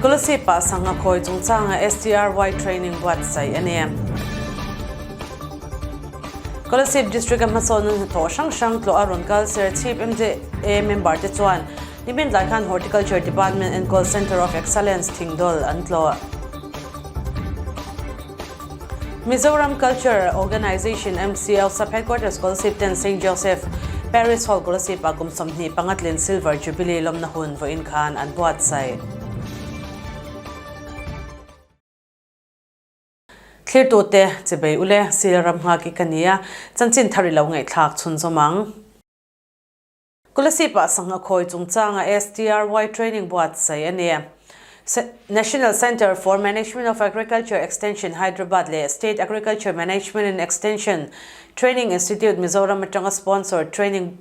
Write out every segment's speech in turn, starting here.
Kolasib-ah sangha khawi chungchanga STRY training buatsaih a ni. Kolasib District-a hmasawnna hnathawh hrang hrang tlawh a rawn kal Serchhip MJA member te chuan nimin tlai khan Horticulture Department enkawl Centre of Excellence Thingdawl an tlawh. Mizoram Culture Organisation, MCO, Sub Headquarters Kolasib ten Saint Joseph Parish Hall Kolasib ah kum 25 tlin Silver Jubilee lawmna hun vawiin khan an buatsaih. Thlirtute chibei ule, Sil ram nghak i ka nia, chanchin thar i lo ngaihthlak chhunzawm ang. Kolasib-ah sangha khawi chungchanga STRY training buatsaih a ni. National Centre for Management of Agriculture Extension, Hyderabad leh State Agriculture Management and Extension Training Institute, Mizoram atanga sponsored training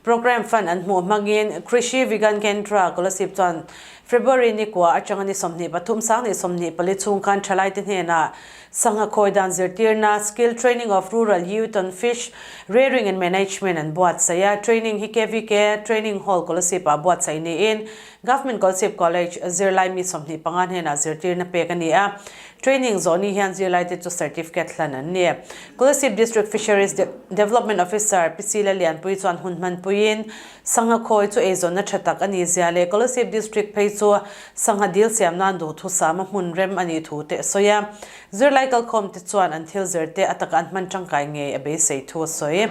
programme fund an hmuh hmangin Krishi Vigyan Kendra, Kolasib chuan February ni kua atanga ni 23 sang ni 24 chhung khan thalaite hnenah Sangha khawi dan zirtirna, Skill Training of Rural Youth on Fish Rearing and Management an buatsaih a, training hi KVK Training Hall Kolasib ah buatsaih niin Government Kolasib College zirlai mi 25 hnenah zirtirna pek a ni a, training zawh ni hian zirlaite chu certificate hlan an ni. Kolasib District Fisheries Development Officer Pi Sila Lianpui chuan hun hmanpuiin Sangha khawi chu eizawnna tha tak a ni zia leh Kolasib District phei chu sangha dil siam nan duhthusam a hmun rem a nih thu te a sawi a. Zirlai kalkhawm te chuan an thil zir te a taka an hman tangkai ngei a beisei thu a sawi.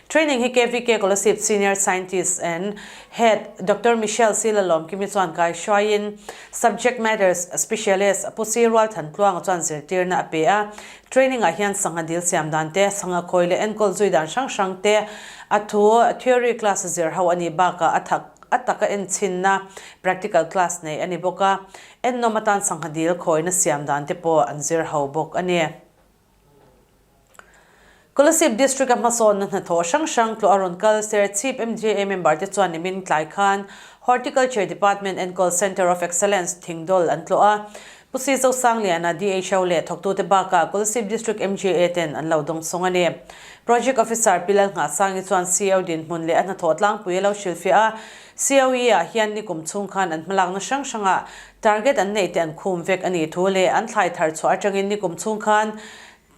Training hi KVK Kolasib Senior Scientist and Head Doctor Michelle Silalawmkimi chuan kai hruaiin Subject Matters Specialist Pu Si Rualthantluanga chuan zirtirna a pe a. Training ah hian sangha dil siam dan te, sangha khawi leh enkawl zui dan hrang hrang te a thu theory class zir ho a nih bakah a thak a taka enchinna practical class nei a ni bawk a, ennawm atan sangha dil khawina siam dan te pawh an zir ho bawk a ni. Kolasib District a hmasawnna hnathawh hrang hrang tlawh a rawn kal Serchhip MJA member te chuan nimin tlai khan Horticulture Department enkawl Centre of Excellence Thingdawl an tlawh a, Pu Si Zosangliana, DHO leh thawktute bakah Kolasib District MJA ten an lo dawngsawng a ni. Project Officer Pi Lalngahsangi chuan CO dinhmun leh a hnathawh tlangpui a lo hrilhfiah a, COE ah hian nikum chhung khan an hmalakna hrang hrangah target an neih te an khum vek a nih thu leh an thlai thar chhuah atangin nikum chhung khan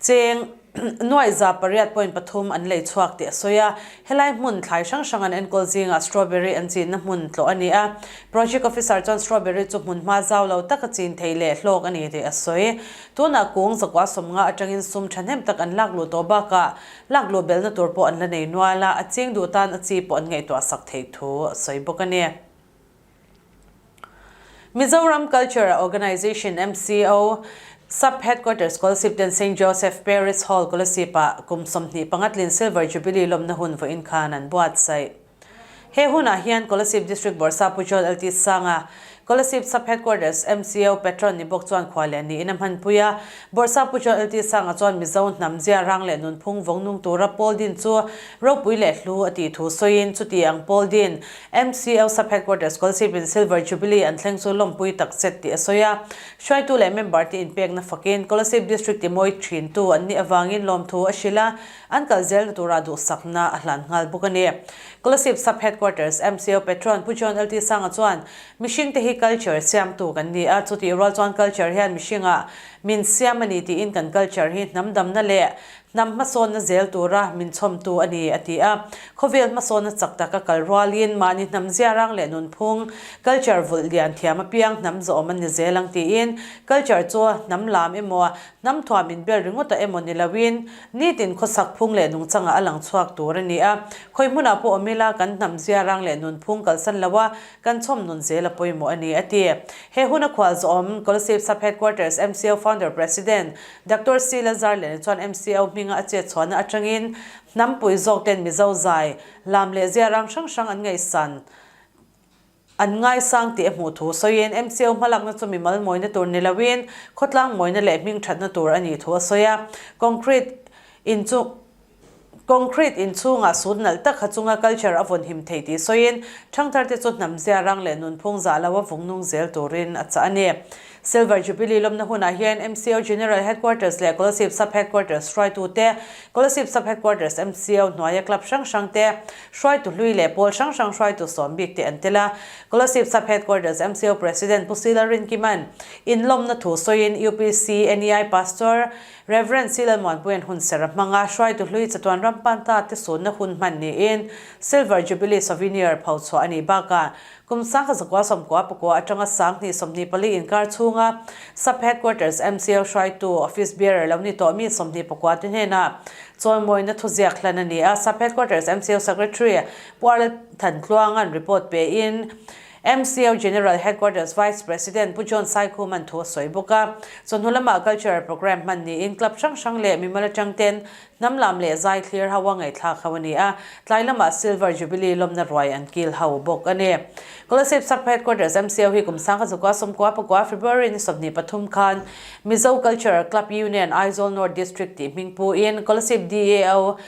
Cheng nuaih za pariat point pathum an lei chhuak tih a sawi a, helai hmun thlai hrang hrang an enkawl zingah strawberry an chinna hmun tlawh a ni a. Project Officer chuan strawberry chu hmun hma zau lo taka chin thei leh hlawk a ni tih a sawi. Tunah kung zakua sawmnga atangin sum thahnem tak an lak luh tawh bakah lak luh belhna tur pawh an la nei nual a, a ching duh tan a chi pawh an ngaihtuah sak theih thu a sawi bawk a ni. Mizoram Culture Organisation, MCO, Sub Headquarters Kolasib ten Saint Joseph Parish Hall Kolasib ah kum 25 tlin Silver Jubilee lawmna hun vawiin khan an buatsaih. He hunah hian Kolasib District Bawrhsa Pu John LT Sanga, Kolasib Sub Headquarters MCO Patron ni bawk chuan khua leh niin a hmanpui a. Bawrhsa Pu John LT Sanga chuan Mizo hnam zia rang leh nunphung vawng nung tura pawl din chu ropui leh hlu a tih thu sawiin chuti ang pawl din MCO Sub Headquarters Kolasib in Silver Jubilee an thleng chu lawmpui tak zet tih a sawi a. Hruaitu leh member te inpekna fakin Kolasib District timawi thintu an nih avangin lawmthu a hrilh a, an kal zelna tura duhsakna a hlan nghal bawk a ni. Kolasib Sub Headquarters MCO Patron Pu John LT Sanga chuan, Mihring te hi culture siamtu kan ni a, chutih rual chuan culture hian mihringah min siam a ni tiin kan culture hi hnam damna leh Hnam hmasawnna zel tura min chhawmtu a ni, a ti a. Khawvel hmasawnna chak taka kal rualin mahni hnam ziarang leh nunphung, culture, vulh lian thiam apiang hnam zawhawm an ni zel ang tiin, culture chu hnam lam emaw, hnam thuam inbel ringawtah emaw ni loin, nitin khawsak phung leh nungchangah a lang chhuak tur a ni a. Khawi hmunah pawh awm ila kan hnam ziarang leh nunphung kalsan loa kan chhawm nun zel a pawimawh a ni, a ti. He huna khual zawhawm Kolasib Sub-Headquarters MCO Founder President Doctor C. Lazarliana chuan MCO hminga a chet chhuahna atangin hnampui zawk ten Mizo zai, lam leh ziarang hrang hrang an ngaihsan an ngaisang tih a hmuh thu sawiin MCO hmalakna chu mimal mawina tur ni loin khawtlang mawina leh hming thatna tur a nih thu a sawi a. Concrete in chu. Concrete inchhungah sut nalh tak ha chunga culture a vawn him thei tih sawiin ṭhangtharte chu hnam zia rang leh nunphung zah lo a vung nung zel turin a chah a ni. Silver Jubilee lawmna hunah hian MCO General Headquarters leh Kolasib Sub Headquarters hruaitute, Kolasib Sub Headquarters MCO hnuaia club hrang hrangte, hruaitu hlui leh pawl hrang hrang hruaitu sawm bik te an tel a. Kolasib Sub Headquarters MCO President Pu Sila Rinkiman inlawmna thu sawiin UPC NEI Pastor Rev. Silal Muanpuian hun ser a hmang a, hruaitu hlui chatuan ram panta te sunna hun hman niin Silver Jubilee Souvenir pho chhuah a nih bakah kum 1900 sawmkua pakua atanga 2024 inkar chhunga Sub Headquarters MCO hruaitu Office Bearer lo ni tawh mi 24 te hnenah chawimawina thuziak hlan a ni a, Sub Headquarters MCO Secretary Pu Arla Thantluanga'n report pein MCO General Headquarters Vice President Pu John Saikhuman thu a sawi bawk a. Chawhnu lamah cultural programme hman niin club hrang hrang leh mimal atang ten hnam lam leh zai thlir ho a ngaihthlak ho a ni a, tlai lamah Silver Jubilee lawmna ruai an kil ho bawk a ni. Kolasib Sub Headquarters MCO hi kum 1900 sawmkua pakua February ni 23 khan Mizo Cultural Club Union Aizawl North District tih hming pu in Kolasib DAO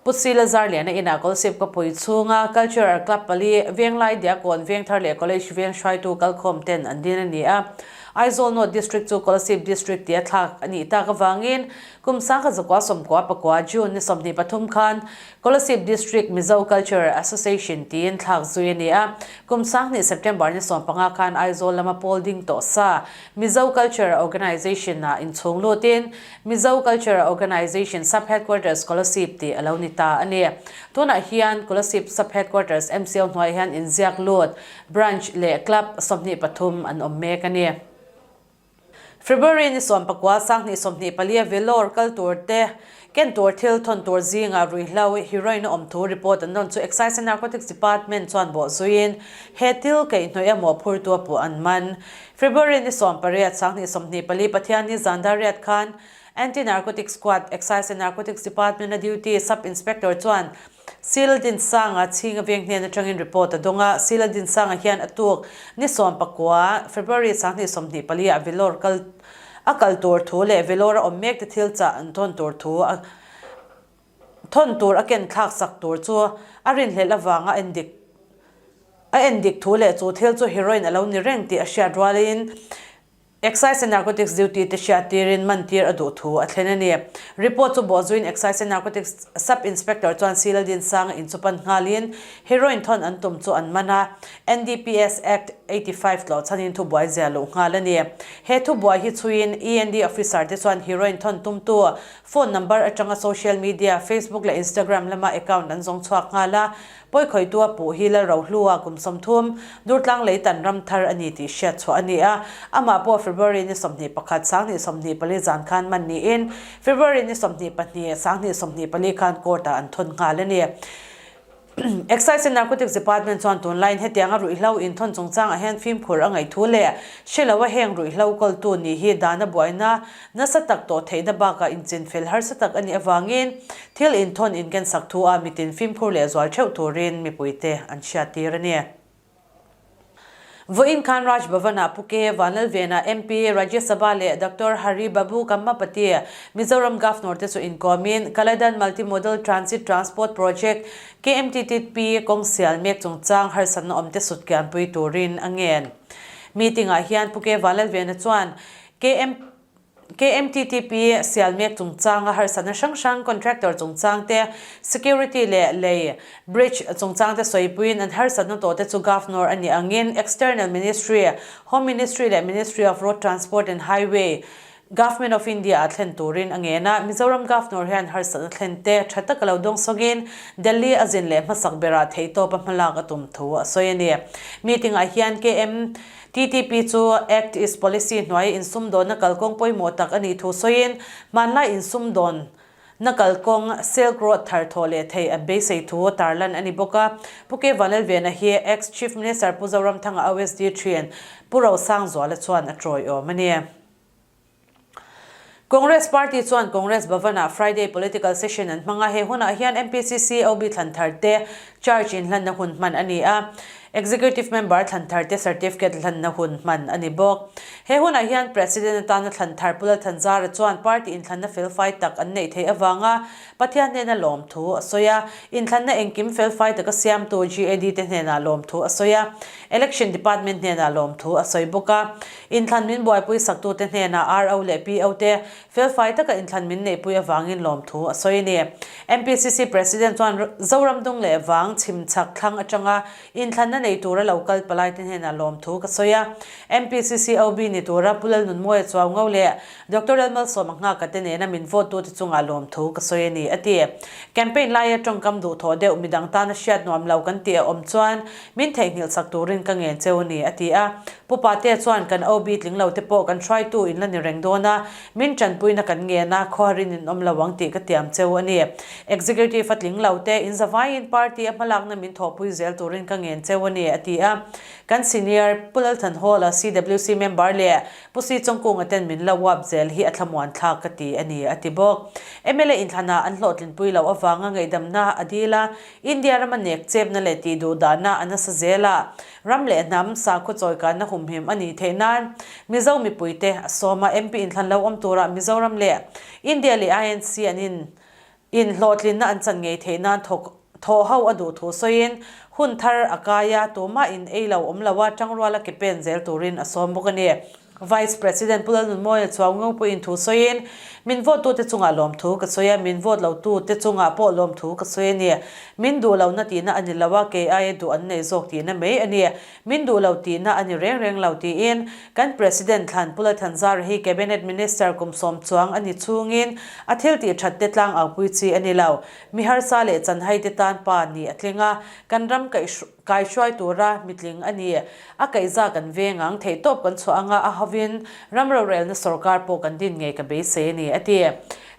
Pu Sila Zarliana inah Kawlsip khawpui chhunga Cultural Club pali, Venglai Diakawn Vengthar leh College Veng hruaitu kalkhawm ten an din a ni a. Aizawl North District chu Kawlsip District tia thlak a nih tak avangin kum 1994 June ni 23 khan Kolasib District Mizo Cultural Association tiin thlak zui a ni a. Kum 20 September ni 15 khan Aizawl lama pawl ding tawh sa Mizo Cultural Organization-ah inchhung lutin Mizo Cultural Organization Sub Headquarters Kolasib tih a lo ni ta a ni. Tunah hian Kolasib Sub Headquarters MCO hnuaiah hian inziak lut Branch leh Club 23 an awm mek a ni. February ni 19 2024 a Vellore kal tur te ken tur thil thawn tur zingah ruihhlo heroin a awm thu report an rawn chu Excise and Narcotics Department chuan bawh zuiin he thil kaihhnawih a mawhphurtu a puh an man. February ni 18, 2024 Pathianni zan dar riat khan Anti-Narcotics Squad, Excise and Narcotics Department a duty Sub Inspector chuan Sila Dinsanga chhinga veng hnen atangin report a dawng a, Sila Dinsanga hian a tuk ni 19 February 2024 ah Vellore kal a kal tur thu leh Vellore a awm mek te thil chah an thawn tur thu a thawn tur a ken thlak sak tur chu a rinhlelh avanga endik A endik thu leh chu thil chu heroin a lo ni reng tih a hriat rualin Excise and Narcotics duty te hriat tirin man tir a duh thu a thlen a ni. Report chu bawhzuiin Excise and Narcotics Sub Inspector chuan Silaldin Sanga inchupan nghalin heroin thawn an tum chu an man a, NDPS Act 85 tlawh chhanin thubuai zia luh nghal a ni. He thubuai hi chhuiin END officer te chuan heroin thawn tumtu phone number atanga social media Facebook leh Instagram lama account an zawng chhuak nghal a, Pawikhawihtu a puh hi Lalrohlua kum 30, Durtlang lei tan ram thar a ni tih hriat chhuah a ni a. Amah pawh February ni 21, 2024 zan khan man niin February ni 22, 2024 khan court-ah an thawn nghal a ni. Excise and Narcotics Department chuan tunlaiin hetianga ruihhlo inthawn chungchangah hian fimkhur a ngaih thu leh hre lo a heng ruihhlo kawltu nih hi dana buaina Nasa tak tawh theihna bakah inchinfel harsa tak a nih avangin thil inthawn inkensak thu a mitin fimkhur leh zual theuh turin mipuite an hriattir a ni. Vawiin khan Raj Bhavan-ah Pu K. Vanlalvena, MP, Rajya Sabha leh Doctor Hari Babu Kammapati, Mizoram Governor te chu inkawmin Kaladan Multi-Modal Transit Transport Project, KMTTP, kawng sial mek chungchang harsatna awmte sut kianpui turin a ngen. Meeting-ah hian Pu K. Vanlalvena chuan KM, KMTTP sial mek chungchanga harsatna hrang hrang contractor chungchang te, security leh lei, bridge, chungchang te sawipuiin an harsatna tawh te chu Governor a nih angin External Ministry, Home Ministry leh Ministry of Road Transport and Highway, Government of India ah thlen turin a ngen a. Mizoram Governor hian harsatna thlen te tha taka lo dawng sawngin Delhi a zin leh hmasak berah theihtawp a hmalak a tum thu a sawi a ni. Meeting ah hian KM, TTP chu Act East Policy hnuai insumdawnna kalkawng pawimawh tak a nih thu sawiin, hmanlai insumdawnna kalkawng Silk Road thar thawh leh thei an beisei thu tarlan a ni bawk a. Pu K Vanlalvena hi Ex Chief Minister Pu Zoramthanga OSD ṭhin Pu Rosangzuala chuan a ṭawiawm a ni. Congress Party chuan Congress Bhavan-ah Friday Political Session an hmang a, he hunah hian MPCC OB thlan thar te charge inhlanna hun hman a ni a. Executive Member thlan thar te certificate hlanna hun hman a ni bawk. He hunah hian President atana thlan thar Pu Lalthanzara chuan party inthlanna felfai tak an neih theih avanga Pathian hnena lawmthu a sawi a, inthlanna engkim felfai taka siamtu GAD te hnenah lawmthu a sawi a, Election Department hnenah lawmthu a sawi bawk a. Inthlan min buaipui saktute hnenah RO leh PO te felfai taka inthlan min neihpui avangin lawmthu a sawi a ni. MPCC President chuan Zoram dung leh vang chhim chhak thlang atanga inthlanna nei tura lo kal palaite hnenah lawmthu ka sawi a. MPCC OB ni tura Pu Lalnunmawia Chuaungo leh Doctor Lalmalsawma nghaka te nena min vote tute chungah lawmthu ka sawi a ni, a ti. Campaign laia tawngkam duhthawh deuh midang tana hriat nuam lo kan tih a awm chuan min theihnghilh sak turin ka ngen cheu a ni, a ti a. Pu Patea chuan kan OB tling lo te pawh kan hruaitu in la ni reng dawn a, min tanpuina kan ngen a, khawharin in awm lo ang tih ka tiam cheu a ni. Executive a tling lo te in zavaiin party a hmalakna min thawhpui zel turin ka ngen cheu a ni, a ti a. Kan senior Pu Lalthanhawla CWC member leh Pu Si Chawngkunga ten min la uap zel hi a thlamuan thlak ka ti a ni, a ti bawk. Mla inthlanah an hlawhtlinpui loh avanga ngaihdamna a dil a, India rama nek chepna leh tih duh dahna a nasa zel a, ram leh hnam sakhaw chawikanna humhim a nih theih nan Mizo mipuite a sawm a, MP inthlan lo awm turah Mizoram leh India leh INC an in inhlawhtlinna an chan ngei theih nan thawk thawh ho a duh thu sawiin hun thar a kai a, tumah in ei lo awm lo a, tangruala ke pen zel turin a sawm bawk a ni. Vice President Pu Lalnunmawia chuau Ngopui in thu sawiin, Min vote tute chungah lawmthu ka sawi a, min vote lo tute chungah pawh lawmthu ka sawi a ni. Min duh lohna tihna a ni lo a, kei aia duh an nei zawk tihna mai a ni. Min duh lo tihna a ni reng reng lo tiin kan President thlan Pu Lalthanzara hi Cabinet Minister kum sawm chuang a ni chungin a thil tih that te tlang aupui chi a ni lo. Mi harsa leh chanhai te tan pa ni a tling a, kan ram kai hruai tura mitling a ni. A kaihza kan veng ang, theihtawp kan chhuah anga a hovin ram rorelna sorkar pawh kan din ngei ka beisei a ni, a ti.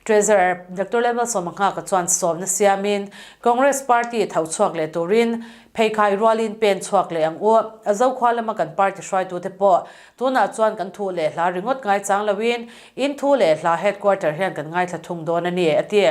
Treasurer Doctor Lalmalsawma Nghaka chuan sawmna siamin Congress Party tho chhuak leh turin Pheikhai rualin pen chhuak leh ang u. A zokhua lama kan party hruaitute pawh tunah chuan kan thu leh hla ringawt ngaichang loin in thu leh hla headquarter hian kan ngaithla thung dawn a ni, a ti.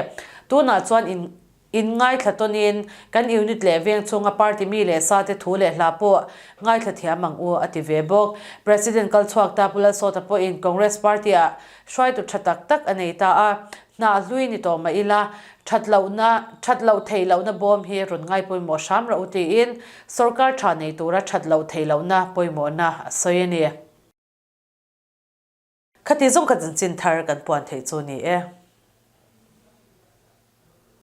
Tunah chuan in in ngaithla tawnin kan unit leh veng chhunga party mi leh sate thu leh hla pawh ngaithla thiam ang u, a ti ve bawk. President kal chhuak ta Pu Lalsawta pawhin Congress party-ah hruaitu tha tak tak a nei ta a, Hnah hlui ni tawh mah ila, that lohna, that loh theih lohna bawm hi rawn ngai pawimawh hram rawh u tiin sorkar tha nei tura that loh theih lohna pawimawhna a sawi a ni. Khati zawng ka chanchin thar kan puan theih chu ni e.